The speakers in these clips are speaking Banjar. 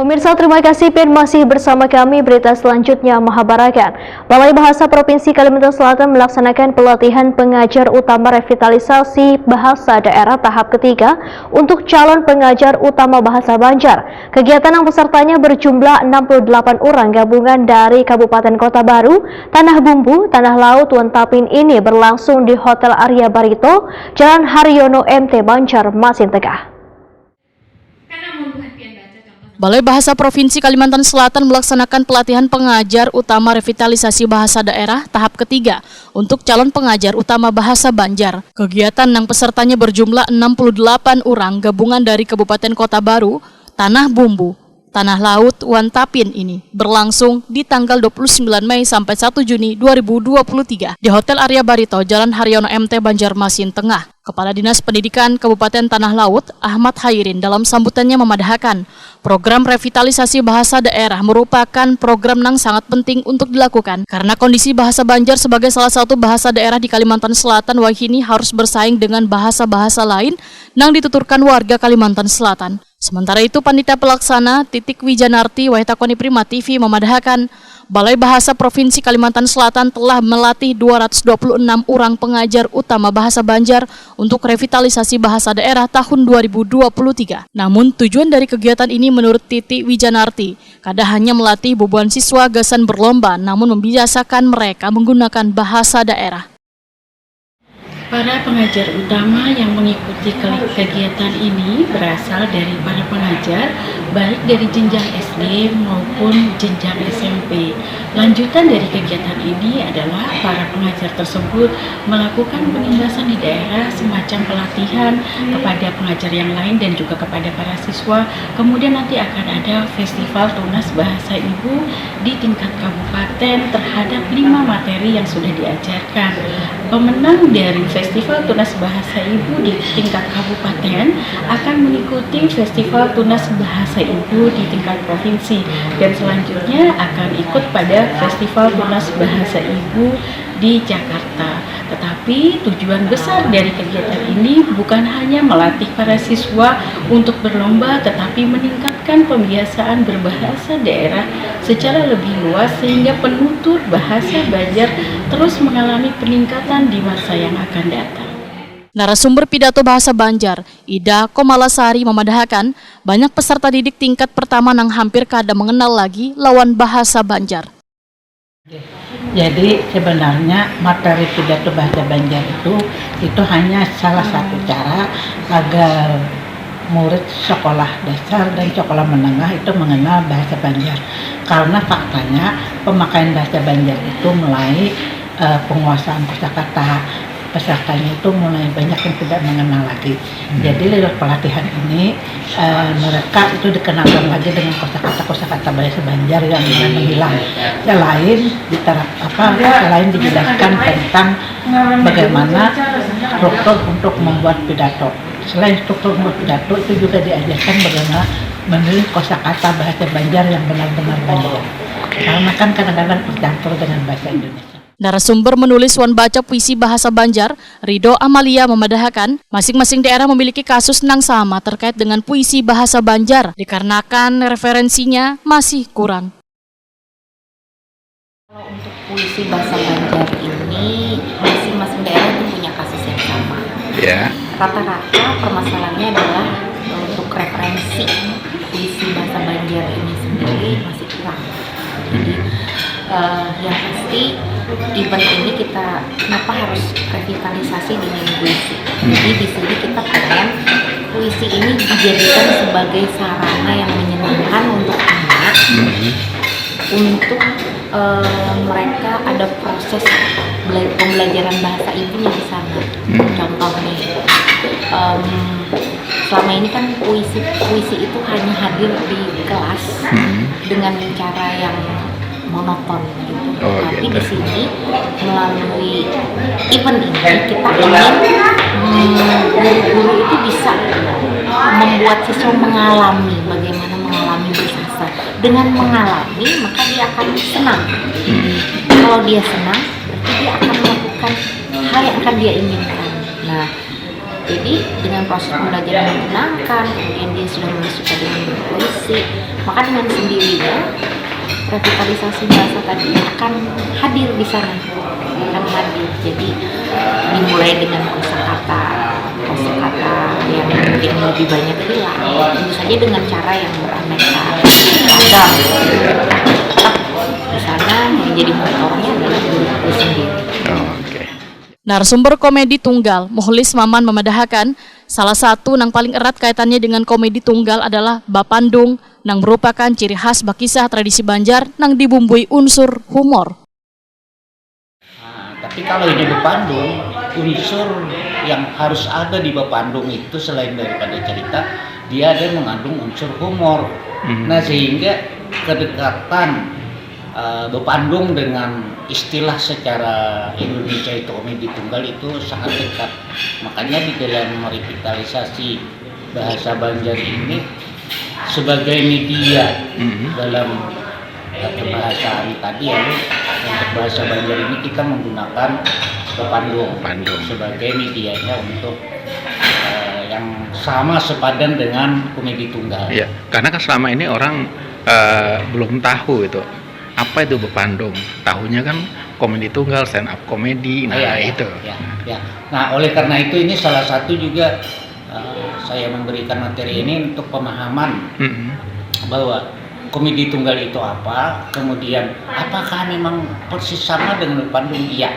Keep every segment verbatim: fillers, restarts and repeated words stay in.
Pemirsa, terima kasih pian masih bersama kami. Berita selanjutnya mahabarakan, Balai Bahasa Provinsi Kalimantan Selatan melaksanakan pelatihan pengajar utama revitalisasi bahasa daerah tahap ketiga untuk calon pengajar utama bahasa Banjar. Kegiatan yang pesertanya berjumlah enam puluh delapan orang gabungan dari Kabupaten Kota Baru, Tanah Bumbu, Tanah Laut, Wantapin ini berlangsung di Hotel Arya Barito, Jalan Haryono M T, Banjarmasin Tengah. Balai Bahasa Provinsi Kalimantan Selatan melaksanakan pelatihan pengajar utama revitalisasi bahasa daerah tahap ketiga untuk calon pengajar utama bahasa Banjar. Kegiatan nang pesertanya berjumlah enam puluh delapan orang gabungan dari Kabupaten Kota Baru, Tanah Bumbu, Tanah Laut, wan Tapin ini berlangsung di tanggal dua puluh sembilan Mei sampai satu Juni dua ribu dua puluh tiga di Hotel Arya Barito, Jalan Haryono M T, Banjarmasin Tengah. Kepala Dinas Pendidikan Kabupaten Tanah Laut, Ahmad Hairin, dalam sambutannya memadahakan, program revitalisasi bahasa daerah merupakan program nang sangat penting untuk dilakukan karena kondisi bahasa Banjar sebagai salah satu bahasa daerah di Kalimantan Selatan wahini harus bersaing dengan bahasa-bahasa lain nang dituturkan warga Kalimantan Selatan. Sementara itu, Panitia Pelaksana Titik Wijanarti Waitakoni Prima T V memadahakan, Balai Bahasa Provinsi Kalimantan Selatan telah melatih dua ratus dua puluh enam orang pengajar utama bahasa Banjar untuk revitalisasi bahasa daerah tahun dua ribu dua puluh tiga. Namun, tujuan dari kegiatan ini menurut Titi Wijanarti, kada hanya melatih bubuhan siswa gasan berlomba, namun membiasakan mereka menggunakan bahasa daerah. Para pengajar utama yang mengikuti kegiatan ini berasal dari para pengajar, baik dari jenjang S D maupun jenjang S M P. Lanjutan dari kegiatan ini adalah para pengajar tersebut melakukan penindasan di daerah, semacam pelatihan kepada pengajar yang lain dan juga kepada para siswa. Kemudian nanti akan ada festival tunas bahasa ibu di tingkat kabupaten terhadap lima materi yang sudah diajarkan. Pemenang dari Festival Tunas Bahasa Ibu di tingkat kabupaten akan mengikuti Festival Tunas Bahasa Ibu di tingkat provinsi dan selanjutnya akan ikut pada Festival Tunas Bahasa Ibu di Jakarta. Tetapi tujuan besar dari kegiatan ini bukan hanya melatih para siswa untuk berlomba, tetapi meningkatkan pembiasaan berbahasa daerah secara lebih luas sehingga penutur bahasa Banjar terus mengalami peningkatan di masa yang akan datang. Narasumber pidato bahasa Banjar, Ida Komalasari, memadahakan banyak peserta didik tingkat pertama nang hampir kada mengenal lagi lawan bahasa Banjar. Jadi sebenarnya materi pidato bahasa Banjar itu itu hanya salah satu cara agar murid sekolah dasar dan sekolah menengah itu mengenal bahasa Banjar. Karena faktanya pemakaian bahasa Banjar itu mulai uh, penguasaan kosakata pesertanya itu mulai banyak yang tidak mengenal lagi. Hmm. Jadi lewat pelatihan ini uh, mereka itu dikenalkan lagi dengan kosakata-kosakata bahasa Banjar yang mulai menghilang. Selain diterap apa selain dijelaskan tentang bagaimana struktur untuk membuat pidato. Selain struktur membuat pidato itu juga diajarkan bagaimana menulis kosakata bahasa Banjar yang benar-benar Banjar. Karena kan kadang-kadang tercampur dengan bahasa Indonesia. Narasumber menulis wan baca puisi bahasa Banjar, Rido Amalia, memadahakan, masing-masing daerah memiliki kasus nang sama terkait dengan puisi bahasa Banjar dikarnakan referensinya masih kurang. Kalau untuk puisi bahasa Banjar ini, masing-masing daerah itu punya kasus yang sama. Ya. Rata-rata permasalahannya adalah untuk referensi puisi bahasa Banjar ini sendiri masih kurang. Jadi uh, yang pasti event ini kita kenapa harus revitalisasi dengan puisi. Jadi di sini kita pengen puisi ini dijadikan sebagai sarana yang menyenangkan untuk anak untuk uh, mereka ada proses pembelajaran bahasa ibunya di sana. Contoh nih, um, selama ini kan puisi puisi itu hanya hadir di kelas hmm. dengan cara yang monoton gitu. Oh, tapi gitu. Di sini melalui event ini kita ingin hmm, guru-guru itu bisa membuat siswa mengalami bagaimana mengalami bersasa. Dengan mengalami maka dia akan senang. Hmm. Kalau dia senang, berarti dia akan melakukan hal yang akan dia inginkan. Nah, Jadi dengan proses pembelajaran menyenangkan, kemudian dia sudah mulai suka dengan berpuisi, maka dengan sendirinya revitalisasi bahasa tadi akan hadir di sana, akan hadir. Jadi dimulai dengan kosakata, kosakata yang mungkin lebih banyak hilang, tentu saja dengan cara yang beraneka ragam. Tetap di sana yang jadi motornya adalah diri itu sendiri. Narasumber komedi tunggal, Muhlis Maman, memadahakan salah satu nang paling erat kaitannya dengan komedi tunggal adalah bapandung, nang merupakan ciri khas bakisah tradisi Banjar nang dibumbui unsur humor. Nah, tapi kalau ini bapandung, unsur yang harus ada di bapandung itu selain daripada cerita, dia ada mengandung unsur humor. Hmm. Nah, sehingga kedekatan uh, bapandung dengan istilah secara Indonesia itu komedi tunggal itu sangat dekat. Makanya di dalam revitalisasi bahasa Banjar ini sebagai media hmm. dalam kebahasaan tadi ya, untuk bahasa Banjar ini kita menggunakan bapandung, bapandung. Sebagai medianya untuk uh, yang sama sepadan dengan komedi tunggal. Ya, karena kan selama ini orang uh, belum tahu itu apa itu bapandung. Tahunya kan komedi tunggal, stand up comedy, nah ya, itu. Ya, ya. Nah, oleh karena itu ini salah satu juga uh, saya memberikan materi ini untuk pemahaman mm -hmm. bahwa komedi tunggal itu apa, kemudian apakah memang persis sama dengan bapandung? Iya,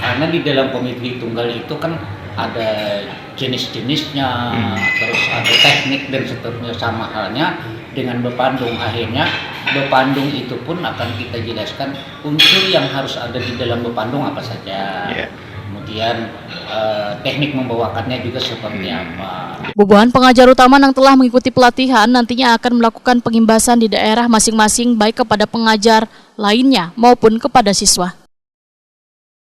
karena di dalam komedi tunggal itu kan ada jenis-jenisnya, hmm. terus ada teknik dan seterusnya. Sama halnya dengan bapandung, akhirnya bapandung itu pun akan kita jelaskan unsur yang harus ada di dalam bapandung apa saja. Yeah. Kemudian eh, teknik membawakannya juga seperti hmm. apa. Bubuhan pengajar utama yang telah mengikuti pelatihan nantinya akan melakukan pengimbasan di daerah masing-masing, baik kepada pengajar lainnya maupun kepada siswa.